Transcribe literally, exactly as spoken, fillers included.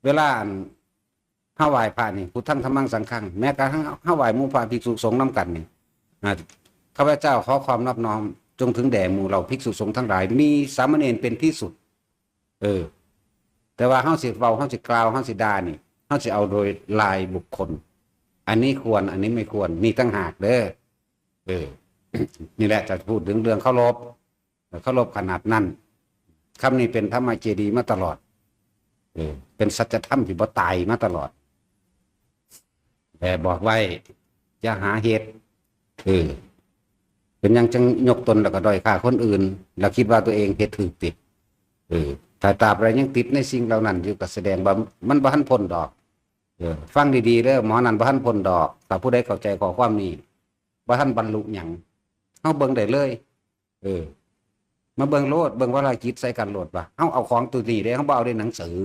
เวลาอันเฮาไหว้พระนี่ พุทธัง ธัมมัง สังฆัง แม้กระทั่งเฮาไหว้หมู่พระภิกษุสงฆ์นำกันนี่ อ่า ข้าพเจ้าขอความนอบน้อม จงถึงแด่หมู่เหล่าภิกษุสงฆ์ทั้งหลาย มีสามเณรเป็นที่สุด เออ แต่ว่าเฮาสิเว้า เฮาสิกล่าว เฮาสิด่านี่ เฮาสิเอาโดยรายบุคคล อันนี้ควร อันนี้ไม่ควร มีต่างหากเด้อ เออ นี่แหละจะพูดถึงเรื่องเคารพ เคารพขนาดนั้น คำนี้เป็นธรรมเจดีย์มาตลอด เออ เป็นสัจธรรมที่บ่ตายมาตลอด แต่บอกไว้ อย่าหาเฮ็ด เออ เป็นหยังจังยกตนแล้วก็ด้อยค่าคนอื่น แล้วคิดว่าตัวเองเฮ็ดถูกติ เออ ถ้าตราบใดยังติดในสิ่งเหล่านั้นอยู่ ก็แสดงว่ามันบ่ทันพ้นดอก เออ ฟังดีๆเด้อ หมอนั่นบ่ทันพ้นดอก ถ้าผู้ใดเข้าใจข้อความนี้ บ่ทันบรรลุหยัง เฮาเบิ่งได้เลย เออ มาเบิ่งโลด เบิ่งวาระจิตใส่กันโลด ว่าเฮาเอาของตัวนี้เด้ เฮาบ่เอาในหนังสือ